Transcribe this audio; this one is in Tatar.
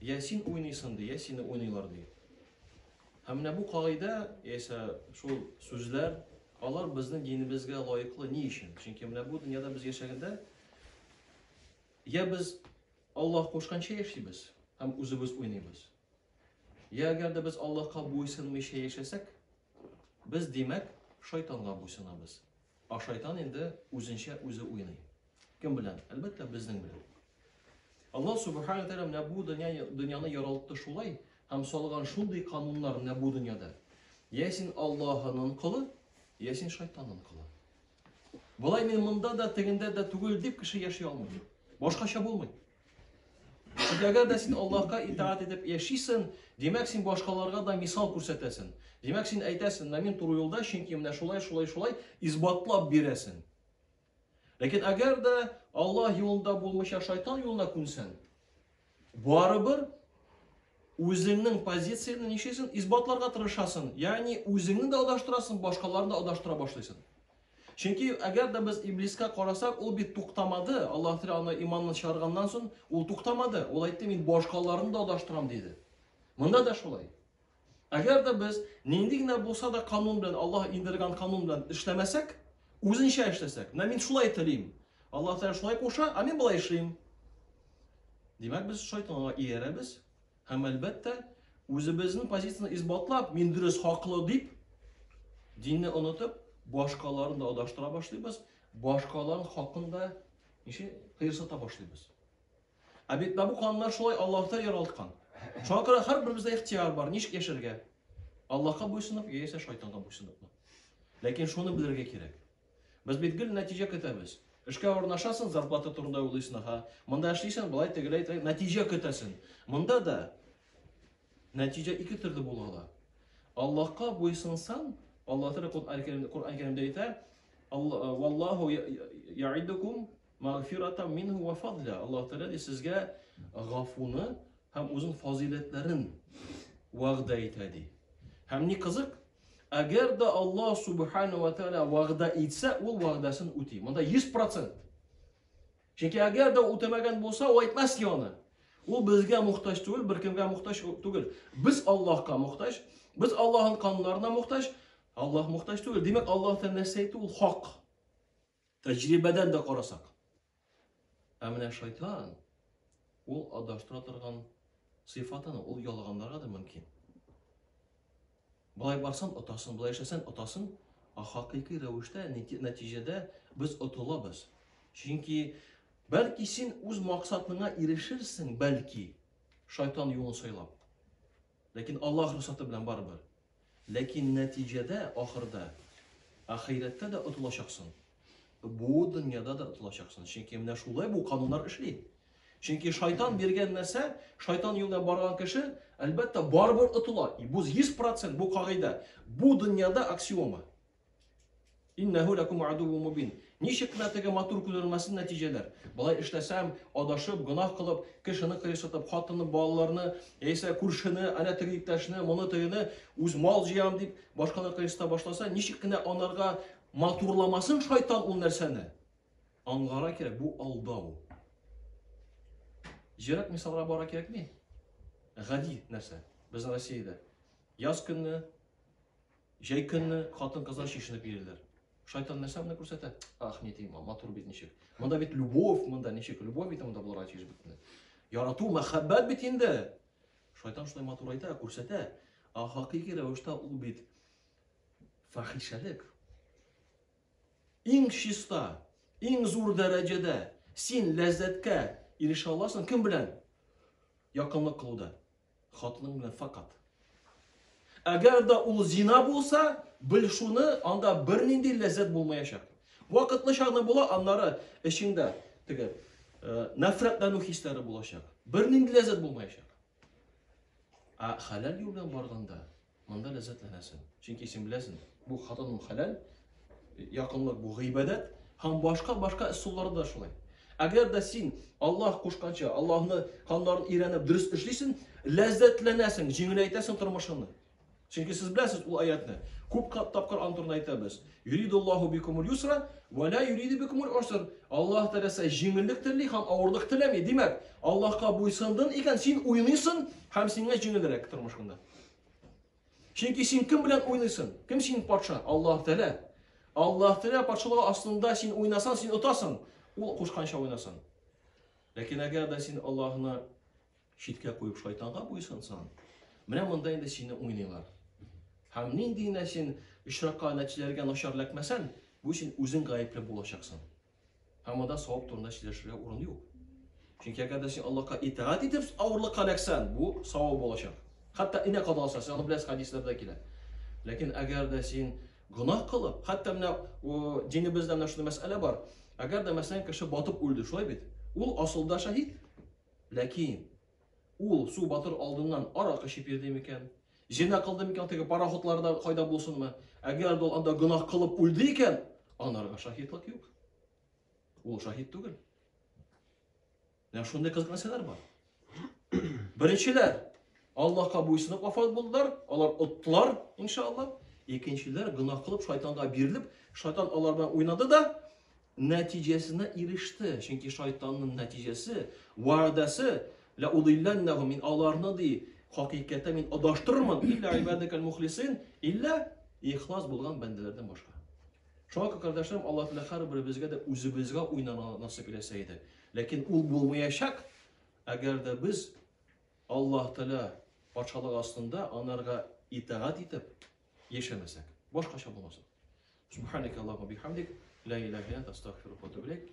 Я син уйныйсың, ди, я сине уйныйлар, ди. Һәм менә бу кагыйдә, яисә шул сүзләр, алар безнең динебезгә лаеклы ни өчен? Чөнки менә бу дөньяда без яшәгәндә, я без Аллаһ кушканча яшибез һәм үзебез уйныйбыз. Я әгәр дә без Аллаһка буйсынмыйча яшәсәк, без, димәк, шайтанга буйсынабыз. Ә шайтан инде үзенчә үзе уйный. Кем белән? Әлбәттә, безнең белән. Аллаһ субхана тәгалә менә бу дөнья, дөньяны яралтты шулай һәм салган шундый кануннар менә бу дөньяда. Я син Аллаһының колы, я син шайтанның колы. Болай мин монда да, тегендә дә түгел дип кеше яши алмый. Башкача булмый. Чөнки әгәр дә син Аллаһка итаать итеп яшисең, димәк, син башкаларга да мисал күрсәтәсең. Димәк, син әйтәсең, менә мин туры юлда, чөнки менә шулай, шулай, шулай исбатлап бирәсең. Ләкин әгәр дә Аллаһ юлында булмыйча шайтан юлына күнсәң, барыбер үзеңнең позицияңне нишлисең? Исбатларга тырышасың. Ягъни үзеңне дә адаштырасың, башкаларны да адаштыра башлыйсың. Чөнки әгәр дә без иблиска карасак, ул бит туктамады. Аллаһ Тәгалә аны иманнан чыгарганнан соң, ул туктамады. Ул әйтте, мин башкаларны да адаштырам диде. Монда да шулай. Әгәр дә без нинди генә булса да канун белән, Аллаһ индергән канун белән эшләмәсәк, үзенчә эшләсәк, менә мин шулай телим. Аллаһ Тәгалә шулай куша, ә мин болай эшлим. Димәк, без шайтанга иярәбез һәм әлбәттә, үзебезнең позицияне исбатлап, мин дөрес хаклы дип, динне онытып, башкаларны да адаштыра башлыйбыз, башкаларның хакын да ничек кыерсыта башлыйбыз. Ә бит бу кануннар шулай Аллаһ Тәгалә яралткан. Шуңа күрә һәрберебездә ихтыяр бар, ничек яшәргә? Аллаһка буйсынып яисә шайтанга буйсыныпмы? Ләкин шуны белергә кирәк. Без бит гел нәтиҗә көтәбез. Эшкә урнашасың, зарплата турында уйлыйсың, аха. Монда эшлисең, болай тегеләй, тегеләй, нәтиҗә көтәсең. Монда да нәтиҗә ике төрле була ала. Аллаһка буйсынсаң, Аллаһ Тәгалә Коръән Кәримдә, Коръән Кәримдә әйтә, Валлаһу я'идукум магфиратан минһу ва фадля. Аллаһ Тәгалә ди сезгә гафуны һәм үзенең фазыйләтләрен вәгъдә итә ди. Һәм ни кызык, әгәр дә Аллаһ субхана ва тааля вәгъдә итсә, ул вәгъдәсен үти. Монда 100%. Чөнки әгәр дә үтәмәгән булса, ул әйтмәс ки аны. Ул безгә мохтаҗ түгел, беркемгә мохтаҗ түгел. Без Аллаһка мохтаҗ, без Аллаһның кануннарына мохтаҗ, Аллаһ мохтаҗ түгел. Димәк, Аллаһ нәрсә әйтте, ул хак. Тәҗрибәдән дә карасак. Ә менә шайтан ул адаштыра торган сыйфатын ул ялганларга да мөмкин. Болай барсан отасын, болай эшләсән отасын, ә хакыйкый рәвештә нәтиҗәдә без отылабыз. Чөнки бәлки син үз максатыңа ирешерсең, бәлки шайтан юлын сайлап. Ләкин Аллаһ рөхсәте белән барыбер. Ләкин нәтиҗәдә, ахырда, ахирәттә дә отылачаксың. Бу дөньяда да отылачаксың. Чөнки менә шулай бу кануннар эшли. Чөнки шайтан биргән нәрсә, шайтан юлына барган кеше, әлбәттә, барыбер отыла. И бу 100% бу кагыйдә. Бу дөньяда аксиома. Иннәһу ләкум адуву мубин. Ничек кенә теге матур күренмәсен нәтиҗәләр. Болай эшләсәм, адашып, гөнаһ кылып, кешене кыерсытып, хатынны, балаларны, яисә күршене, әнә теге иптәшне, моны тегене, үз мал җыям дип, башкалар кыерсыта башласа, ничек кенә анарга матурламасын шайтан ул нәрсәне. Аңларга кирәк, бу алдау. Җирәк мисалга бара кирәкми. Гади нәрсә. Безнең Россиядә яз көнне Җәй көнне хатын-кызлар чишенеп йөриләр. Шайтан нәрсә монда күрсәтә? Ах, не тима, матур бит ничек. Монда бит любовь, монда ничек? Любовь бит монда булырга тиеш бит. Ярату, мәхәббәт бит инде. Шайтан шулай матур әйтә, күрсәтә. Ә хакыйки рәвештә ул бит фахишәлек. Иң чиста, иң зур дәрәҗәдә син ләззәткә ирешә аласың кем белән? Якынлык кылуда. Хатының белән факат. Әгәр дә ул зина булса, бел шуны, анда бернинди ләззәт булмаячак. Вакытлыча гына була, аннары эчеңдә теге э, нәфрәтләнү хисләре булачак. Бернинди ләззәт булмаячак. Ә хәләл юл белән барганда, Монда ләззәтләнәсең. Чөнки син беләсең, бу хатыным хәләл, якынлык бу гыйбадәт һәм башка-башка ысуллар да шулай. Әгәр дә син Аллаһ кушканча, Аллаһны кануннарын өйрәнеп дөрес эшлисең, ләззәтләнәсең, җиңеләйтәсең тормышыңны. Чөнки сез беләсез ул аятны. Күп тапкыр аның турында әйтәбез. Юридуллаһу бикумул юсра ва ла юриду бикумул уср. Аллаһ теләсә җиңеллек тели һәм авырлык теләми. Димәк, Аллаһка буйсындың икән, син уйныйсың һәм сиңа җиңелрәк тормышыңда. Чөнки син кем белән уйныйсың? Кем синең патша? Аллаһ Тәгалә. Аллаһ Тәгалә патшалыгы астында син уйнасаң, син отасың. Ул кушканча уйнасаң. Ләкин әгәр дә син Аллаһны читкә куеп шайтанга буйсынсаң, менә монда инде сине уйныйлар. Һәм нинди генә син очракка нәтиҗәләргә начар эләкмәсәң, бу син үзең гаепле булачаксың. Һәм монда савап турында сөйләшергә урын юк. Чөнки әгәр дә син Аллаһка итагать итеп авырлыкка эләксәң, бу савап булачак. Хәтта инә кадалса, сез аны беләсез, хәдисләрдә килә. Ләкин әгәр дә син гөнаһ кылып, хәтта менә динебездә менә шундый мәсьәлә бар. Әгәр дә мәсәлән кеше батып үлде, шулай бит? Ул асылда шәһид. Ләкин Ул су батыр алдыннан аракы эчеп йөрде микән? Зина кылды микән теге пароходларда кайда булсынмы? Әгәр дә ул анда гөнаһ кылып үлде икән, анарга шаһитлык юк. Ул шаһит түгел. Менә шундый кызык нәрсәләр бар. Беренчеләр Аллаһка буйсынып вафат булдылар, алар оттылар, иншалла. Икенчеләр гөнаһ кылып шайтанга бирелеп, шайтан алар белән уйнады да, нәтиҗәсенә иреште. Чөнки шайтанның нәтиҗәсе, вәгъдәсе, ла удилләннәһум, мин аларны ди, хакыйкатьтә мин адаштырырмын, илля ибадакал мухлисин, илля ихлас булган бәндәләрдән башка. Шуңа күрә, кардәшләрем, Аллаһ Тәгалә һәрберебезгә дә үзебезгә уйнарга насыйп иләсә иде. Ләкин ул булмаячак, әгәр дә без Аллаһ Тәгалә патшалыгы астында анарга итагать итеп яшәмәсәк. Башкача булмаса. Субханaka Аллаху бихамдик, ла илаһа илля анта, астагфирука ва атубу илейк.